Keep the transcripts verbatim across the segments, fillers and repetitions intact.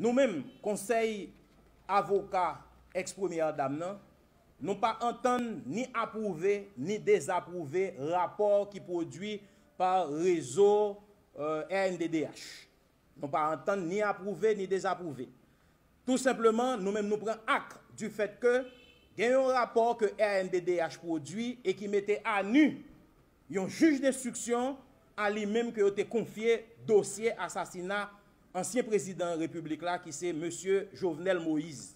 Nou menm, konsèy avoka eks premyè dam nan, nou pa antann ni apwouve ni dezapwouve rapò ki pwodui pa rezo, euh, R N D D H. Nou pa antann ni apwouve ni dezapwouve. Tou senpleman, nou menm nou pran ak du fait que gen yon rapò ke R N D D H pwodui e ki mete a nu yon jij denstriksyon a li menm ke yo te konfye dosye asasina ansyen prezidan repiblik la ki se mesye Jovenel Moïse.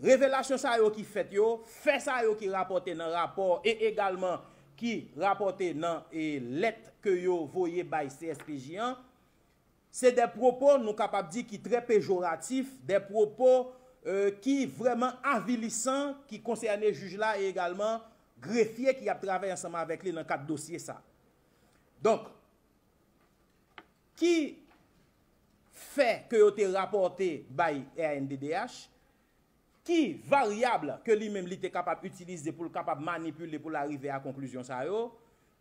Revelasyon sa yo ki fèt yo, fè sa yo ki rapòte nan rapò e egalman ki rapòte nan e lèt ke yo voye bay C S P J an, se de pwopo nou kapab di ki trè pejoratif, de pwopo euh, ki vrèman avilisan ki konsène jij la e egalman grefye ki ap travay ansanm avèk li nan kad dosye sa. Donk, ki fè ke yo te rapòte bay R N D D H, ki varyab ke li menm li te kapab itilize pou l kapab manipile pou l arive a konklizyon sa yo,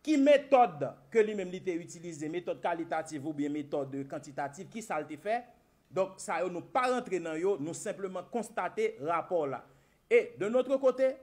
ki metòd ke li menm li te itilize, metòd kalitatif oubyen metòd kantitatif, ki sa l te fè. Donk, sa yo nou pa rantre nan yo, nou senpleman konstate rapò la. E, de notre côté,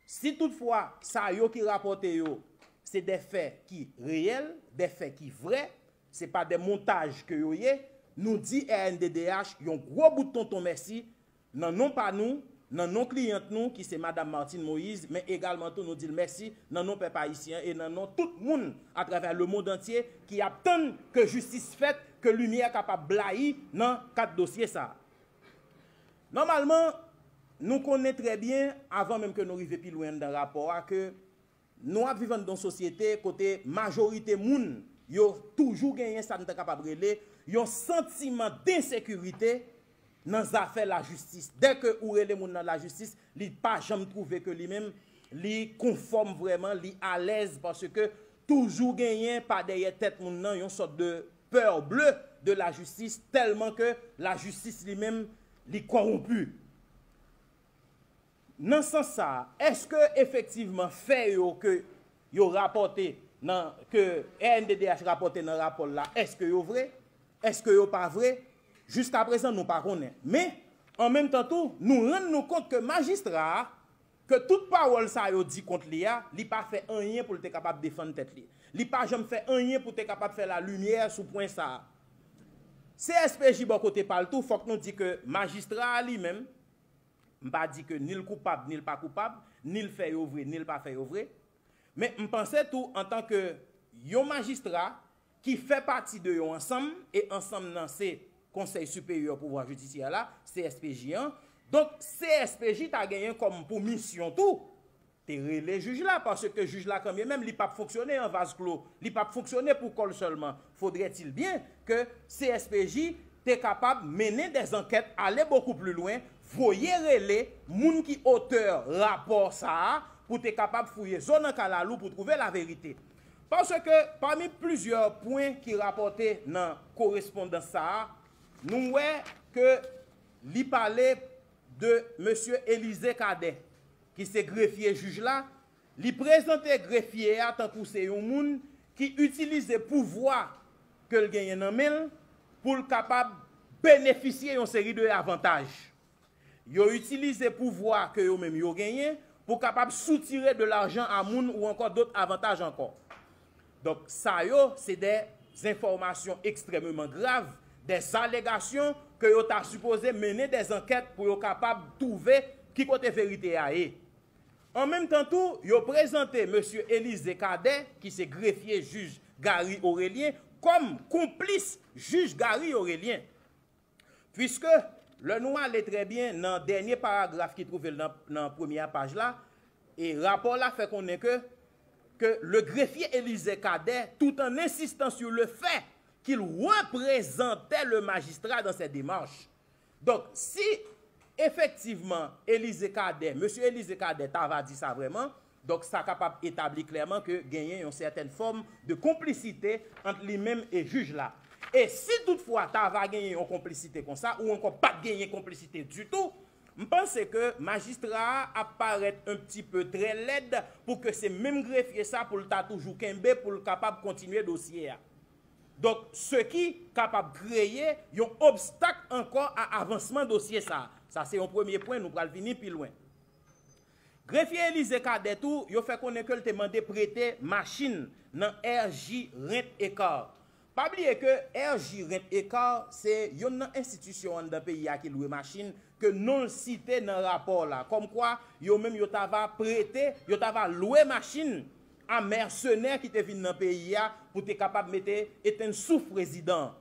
si toutfwa sa yo ki rapòte yo, se de fè ki reyèl, de fè ki vrè, se pa de montaj ke yo ye, nou di R N D D H yon gwo bout tonton mèsi, nan non pa nou, nan non kliyant nou ki se Madam Martine Moïse, men egalman tou nou di l mèsi nan non pèp ayisyen an e nan non tout moun atravè lemond antye ki ap tann ke jistis fèt, ke limyè kapab blayi nan kad dosye sa a. Nòmalman, nou konnen trè byen, avan menm ke nou rive pi lwen anndan rapò a, ke nou ap viv anndan yon sosyete kote majorite moun yo toujou genyen sa n ta kapab rele yon santiman densekirite nan zafè lajistis. Dèke ou rele moun nan lajistis, li pa janm twouve ke li menm li konfòm vrèman, li alèz, paske toujou genyen pa dèyè tèt moun nan yon sòt de peur bleue de la justice, tèlman ke lajistis li menm li kòwonpi. Nan sans sa a, èske efektivman fè yo ke yo rapòte nan, ke R N D D H rapòte nan rapò l la, èske yo vre? Èske yo pa vre? Jiskaprezan, nou pa konnen. Men, an menm tan tou, nou rann nou kont ke majistra a, ke tout pawòl sa yo di kont li a, li pa fè anyen pou l te kapab defann tèt li. Li pa janm fè anyen pou te kapab fè lalimyè sou pwen sa a. C S P J bò kote pa l tou, fòk nou di ke majistra a li menm, m pa di ke ni l koupab, ni l pa koupab, ni l fè yo vre, ni l pa fè yo vre. Men m panse tou, antanke yon majistra ki fè pati de yon ansanm, e ansanm nan se Konsèy Siperyè Pouvwa Jidisyè la, C S P J an, donk C S P J ta genyen kòm pou misyon tou, te rele jij la, paske jij la kanmenm li p ap fonksyone an vaz klo, li p ap fonksyone pou kò l sèlman. Faudrait-il bien ke C S P J te kapab mennen des enquêtes, ale bokou pli lwen, voye rele moun ki otè rapò sa a pou te kapab fouye zo nan kalalou pou twouve laverite. Paske pami plizyè pwen ki rapòte nan korespondans sa a, nou wè ke li pale de mesye Elysée Cadet, ki se grefye jij la, li prezante grefye a tankou se yon moun ki itilize pouvwa ke l genyen nan men l pou l kapab benefisye yon seri de avantaj. Yo itilize pouvwa ke yo menm yo genyen pou kapab soutire de lajan a moun ou ankò dòt avantaj ankò. Donk, sa yo, se de enfòmasyon ekstrèmeman grav, de alegasyon ke yo ta sipoze mennen de ankèt pou yo kapab twouve ki kote verite a ye. An menm tan tou, yo prezante mesye Elysée Cadet, ki se grefye jij Gary Orélien, kòm konplis jij Gary Orélien. Puiske, lè nou ale trè byen nan dènye paragraf ki twouve l nan, nan premyè paj la, e rapò la fè konnen ke, que le greffier Elysée Cadet, tout en insistant sur le fait qu'il représentait le magistrat dans ses démarches. Donk, si efektivman Elysée Cadet, mesye Elysée Cadet ta va di sa vrèman, donk sa kapab etabli klèman ke genyen yon sètèn fòm de konplisite ant li menm e jij la. E si toutfwa ta va genyen yon konplisite konsa, ou ankò pa t genyen konplisite ditou, m panse ke majistra a ap parèt un petit peu trè lèd pou ke se menm grefye sa pou l ta toujou kenbe pou l kapab kontinye dosye a. Donk, ce qui kapab kreye yon obstak ankò a avansman dosye sa a. Sa se yon premye pwen, nou pral vini pi lwen. Grefye Elize Cadet tou, yo fè konnen ke l te mande prete machin nan R J Rent-A-Car. Pa bliye ke R J Rent-A-Car se yonn nan enstitisyon anndan peyi a ki lwe machin ke non l site nan rapò la. Kòmkwa yo menm yo ta va prete, yo ta va lwe machin a mèsenè ki te vin nan peyi a pou te kapab mete etenn souf prezidan an.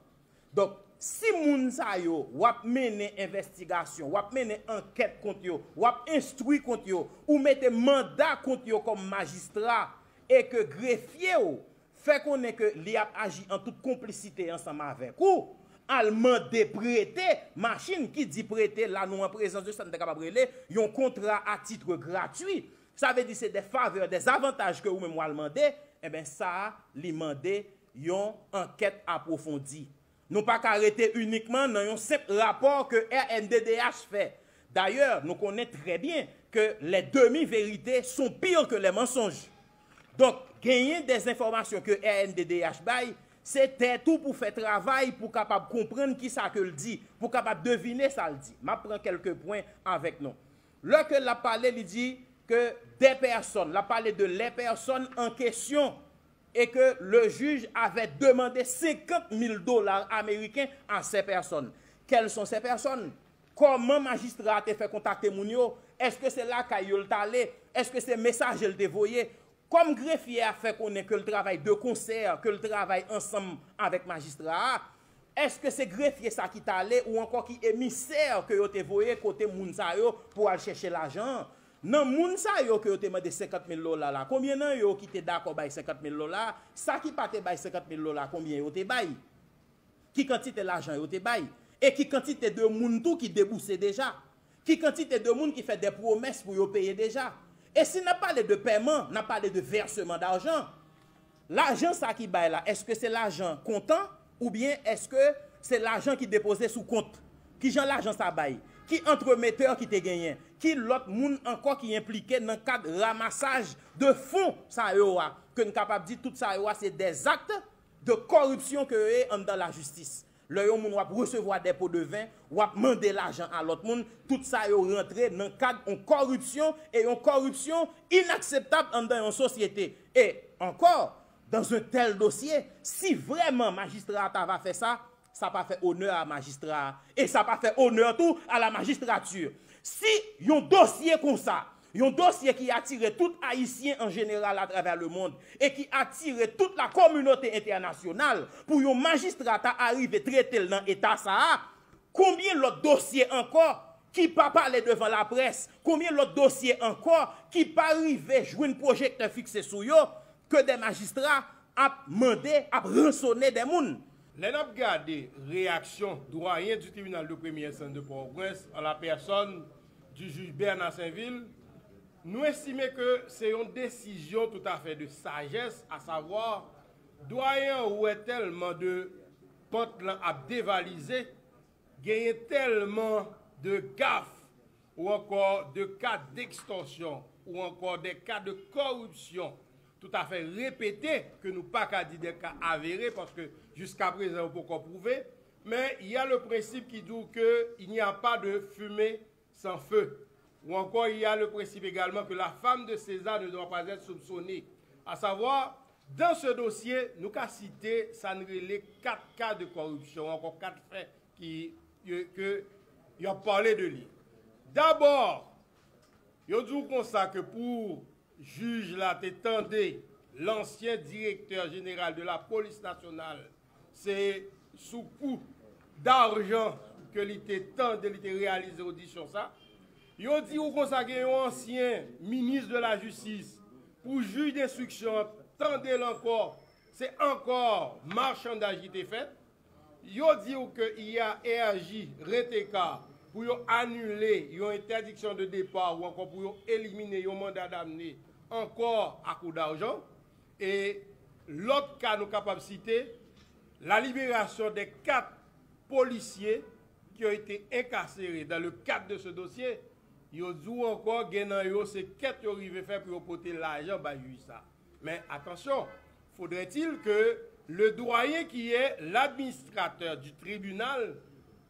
Donk, si moun sa yo, w ap mennen envestigasyon, w ap mennen ankèt kont yo, w ap enstwi kont yo, ou mete manda kont yo kòm majistra, e ke grefye w fè konnen ke li ap aji an tout konplisite ansanm avèk ou, al mande prete machin, ki di prete la, nou an prezans de sa n te kapab rele yon kontra a titre gratuit. Sa vle di se de favè, de zavantaj ke ou menm w al mande, enben sa a, li mande yon ankèt apwofondi. Nou pa ka rete inikman nan yon senp rapò ke R N D D H fè. Dayè, nou konnen trè byen ke les demi-vérités sont pires que les mensonges. Donk, genyen de enfòmasyon ke R N D D H bay, se tèt ou pou fè travay pou kapab konprann kisa ke l di, pou kapab devine sa l di. M ap pran kèlke pwen avèk nou. Lè ke l ap pale, li di ke des personnes, l ap pale de les personnes en question, et que le juge avait demandé cinquante mille dollars américains à ces personnes. Quelles sont ces personnes? Kòman majistra a te fè kontakte moun yo? Èske se lakay yo l t ale? Èske se mesaje l te voye? Kòm grefye a fè konnen ke l travay de konsè, ke l travay ansanm avèk majistra a, èske se grefye sa ki t ale ou ankò ki emisè ke yo te voye kote moun sa yo pou al chèche lajan an? Nan moun sa yo ke yo te mande senkant mil dola la, konbyen nan yo ki te dakò bay senkant mil dola? Sa ki pa te bay senkant mil dola, konbyen yo te bay? Ki kantite lajan yo te bay? E ki kantite de moun tou ki debouse deja? Ki kantite de moun ki fè de pwomès pou yo peye deja? E si n ap pale de pèman, n ap pale de vèseman dajan. Lajan sa ki bay la, èske se lajan kontan oubyen èske se lajan ki depoze sou kont? Kijan lajan sa bay? Ki antremetè ki te genyen? Ki lòt moun ankò ki enplike nan kad ramasaj de fon sa yo a? Ke n kapab di tout sa yo a se dèzakt de kòripsyon ke yo ye anndan lajistis. Lè yon moun w ap resevwa de po de ven, w ap mande lajan a lòt moun, tout sa yo rantre nan kad yon kòripsyon e yon kòripsyon inakseptab anndan yon sosyete. E ankò, dans un tel dossier, si vrèman majistra a ta va fè sa, sa pa fè onè a majistra a, e sa pa fè onè tou a la magistrature. Si yon dosye konsa, yon dosye ki atire tout Ayisyen an jeneral atravè lemonn e ki atire tout la kominote entènasyonal pou yon majistra ta arive trete l nan eta sa a, konbyen lòt dosye ankò ki pa pale devan laprès? Konbyen lòt dosye ankò ki pa rive jwenn pwojektè fikse sou yo ke de majistra ap mande, ap ransone de moun? Lè n ap gade reyaksyon dwayen du tribunal de première instance de Port-au-Prince, en la personne du juge Bernard Sainvil, nou estime ke se yon desizyon toutafè de sajès, asavwa, dwayen an wè tèlman de pant lan ap devalize, genyen tèlman de gaf ou ankò de ka d'ekstòsyon ou ankò de ka de kòripsyon toutafè repete ke nou pa ka di de ka avere paske jiska prezan yo poko pwouve, men y a le prensip ki di w ke il n'y a pas de fumée sans feu. Ou encore, il y a le principe également que la femme de César ne doit pas être soupçonnée. À savoir, dans ce dossier, nou ka site sa n rele kat ka de kòripsyon, ou ankò kat fè ki, ke y ap pale de li. Dabò, yo di w konsa ke pou jij la te tande lansyen direktè jeneral de la polis nasyonal, se sou kou dajan ke li te tande, li te reyalize odisyon sa. Yo di w konsa gen yon ansyen minis de la jistis, pou jij denstriksyon an tande l ankò, se ankò machandaj ki te fèt. Yo di w ke I A R J Rent-A-Car pou yo anile yon entèdiksyon de depa ou ankò pou yo elimine yon manda damne ankò akou dajan. E lòt ka nou kapab site, la libération des quatre policiers qui ont été incarcérés dans le cadre de ce dossier. Yo di w ankò, gen nan yo se kèt yo rive fè pou yo pote lajan bay jij sa. Men atansyon, faudrait-il que Le doyen ki est l'administrateur du tribunal,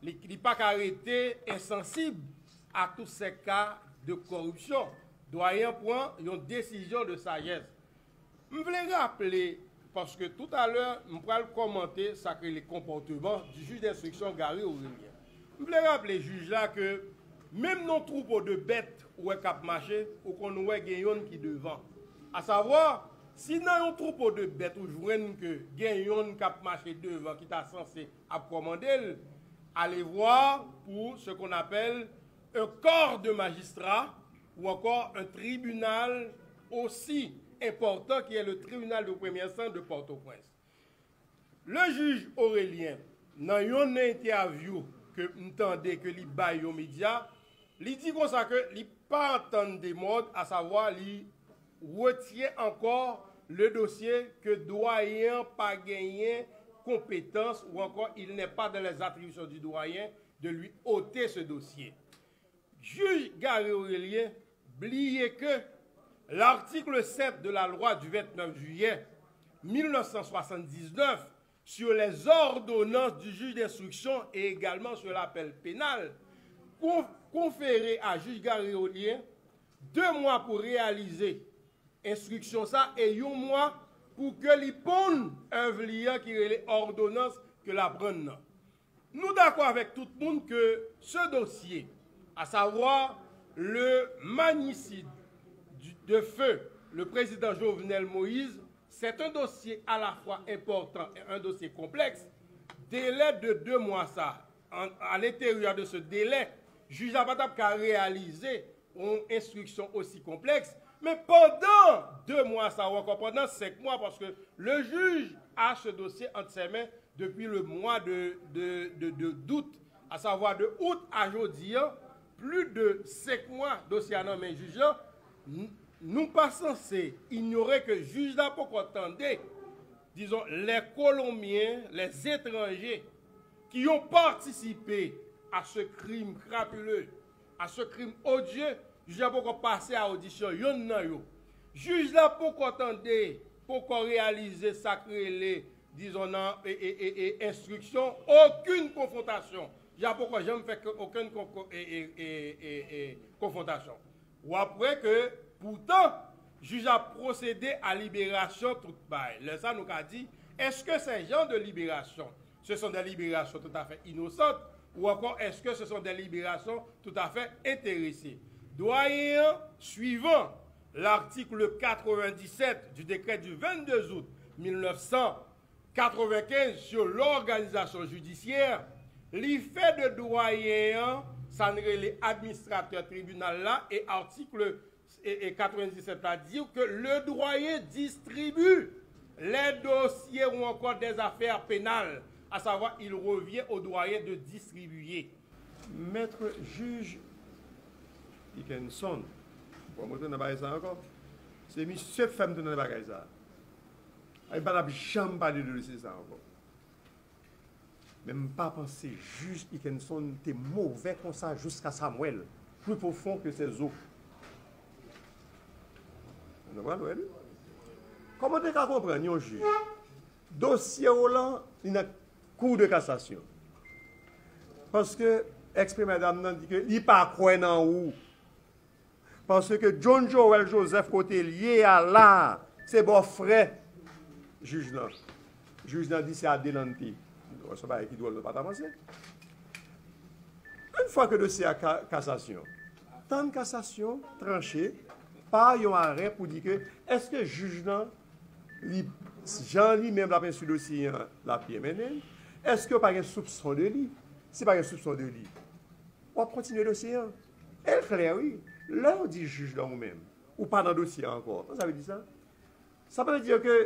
li, li pa ka rete ensansib a tout se ka de koripsyon. Doyen an pran yon desizyon de sajès. M vle raple, paske toutalè, m pral kòmante sa k rele konpòteman du juge d'instruction Gary Aurélien. M vle raple jij la ke menm nan twoupo de bèt ou wè k ap mache, ou konn wè gen yonn ki devan. Asavwa, si nan yon twoupo de bèt ou jwenn ke gen yonn k ap mache devan ki ta sanse ap kòmande l, allez voir pour ce qu'on appelle un corps de magistrats ou encore un tribunal aussi important qui est le tribunal de première instance de Port-au-Prince. Le jij Aurélien, nan yon entèvyou ke m tande ke li bay yon medya, li di konsa ke li pa antann de mòd, asavwa li retyen ankò le dosye ke dwayen an pa genyen konpetans ou ankò il n'est pas dans les attributions du doyen de lui ôter ce dossier. Jij Gary Aurélien bliye ke l'article sept de la loi du vingt-neuf juillet mille neuf cent soixante-dix-neuf sur les ordonnances du juge d'instruction et également sur l'appel pénal con- confère à juge Gary Aurélien deux mois pour réaliser enstriksyon sa e yon mwa pou ke li ponn èv li an ki rele òdonans ke l ap rann nan. Nou dakò avèk tout moun ke ce dossier, à savoir le manicide du- de feu le président Jovenel Moïse, c'est un dossier à la fois important et un dossier complexe. Délai de deux mois sa, en- à l'intérieur de ce délai, jij la pa t ap ka reyalize yon enstriksyon osi konplèks, men pandan de mwa sa ou ankò pandan senk mwa, paske le juge a ce dossier entre ses mains depuis le mois de, de, de, de, d'août, à savoir de août à jodi an, plis de senk mwa dosye a nan men jij la, n- nou pa sanse inyore ke jij la poko tande, disons, les Colombiens, les étrangers qui ont participé à ce crime crapuleux, à ce crime odieux, jij la poko pase a odisyon yonn nan yo. Jij la poko tande, poko reyalize sa k rele, dizon nan e, e, e, e, enstriksyon, okenn konfwontasyon. Jij la poko janm fè ke- okenn kon- kon- e, e, e, e, e, konfwontasyon. Ou ap wè ke, poutan, jij la pwosede a liberasyon tout bay. Lè sa, nou ka di, èske se jan de liberasyon, ce sont des libérations tout à fait innocentes, ou encore est-ce que ce sont des libérations tout à fait intéressées? Dwayen an, suivant l'article quatre-vingt-dix-sept du décret du vingt-deux août mille neuf cent quatre-vingt-quinze sur l'organisation judiciaire, li fè de dwayen an, sa n rele administratè tribinal la, e atik e, e quatre-vingt-dix-sept la di ke le doyen distribue les dossiers ou encore des affaires pénales, à savoir il revient au doyen de distribuer. Mèt jij Hickenson, bon, mwen tounen nan bagay sa ankò. Se misye k fè m tounen nan bagay sa. Ay, m pa t ap janm pale de dosye sa ankò. Men m pa panse jij Hickenson te move konsa jusqu'à Samuel, plus profond que ses os. Nou pral wè li. Kòman te ka konprann yon jij? Dosye w lan, li nan Cour de cassation. Paske eks premyè dam nan di ke li pa kwè nan ou. Paske John Joel Joseph kote l ye a la, se bòfrè jij lan. Jij lan di se adelante. Bon, se yon bagay ki dwòl, nou pa t avanse. Yon fwa ke dosye a ka- kasasyon, tann kasasyon tranche pa yon arè pou di ke èske jij lan, li, jan li menm l ap enstwi dosye an, l ap byen mennen l? Èske pa gen soupson de li? Si pa gen soupson de li, w ap kontinye dosye an. E l klè, wi. Lè w di jij lan ou menm, ou pa nan dosye a ankò. Sa vle di sa? Sa pa vle di ke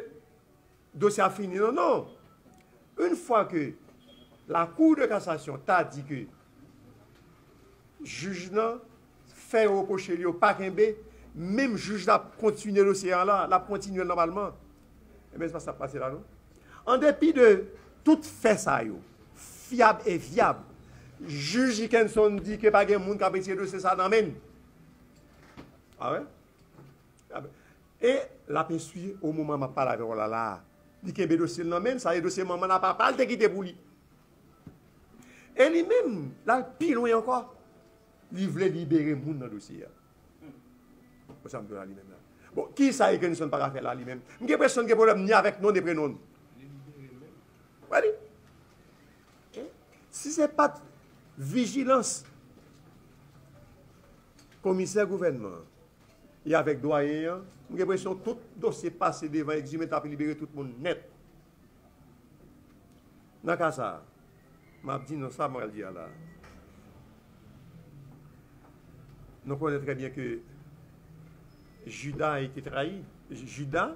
dosye a fini, non, non. Yon fwa ke la Cour de cassation ta di ke jij lan fè yo repwoche li, yo pa kenbe, menm jij la ap kontinye dosye a la, l ap kontinye l nòmalman. Enben, se pa sa k pase la, non. An depi de tout fè sa yo, fyab e vyab, jij Hickenson di ke pa gen moun k ap retire dosye sa nan men l. A wè? A wè? E l ap enstwi o moman m ap pale avè w la, la a. Li kenbe dosye l nan men l, sa e dosye manman l a papa l te kite pou li. E li menm, l al pi lwen ankò. Li vle libere moun nan dosye a. Bon, sa m di w la li menm la. Bon, ki sa Ekenson pa ka fè la li menm? M gen enpresyon l gen pwoblèm ni avèk non ni prenon l. Wè li. Si se pa t vijilans komisè gouvènman an e avèk dwayen an, m gen enpresyon tout dosye pase devan egzime t ap libere tout moun nèt. Nan ka sa a, m ap di nou sa m pral di a la. Nou konnen trè byen ke Jida te trayi. Jida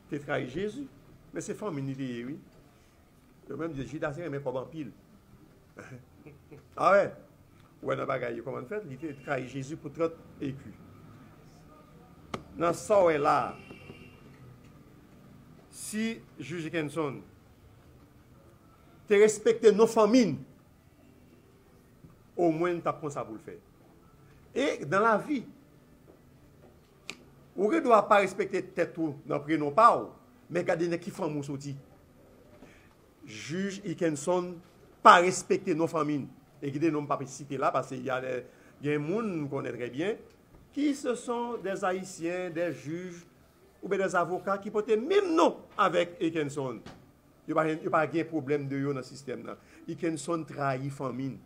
te trayi Jezi. Men se fanmi li te ye, wi. Yo menm di Jida se renmen kòb anpil. A wè, ou wè nan bagay yo kòman l fèt, li te trayi Jezi pou trant eku. Nan sa w wè la a, si jij Kenson te respekte non fanmi n, omwen n t ap konn sa pou l fè. E dan lavi, ou gen dwa pa respekte tèt ou nan prenon pa w, men gade nan ki fanmi w soti. Jij Ikenson pa respekte non fanmi n. E kite non m p ap site la, paske y a de, gen moun m konnen trè byen, ki se son des Ayisyen, des jij, oubyen des avoka ki pote menm non avèk Ikenson. Yo pa, yo pa gen pwoblèm de yo nan sistèm nan. Ikenson trayi fanmi n.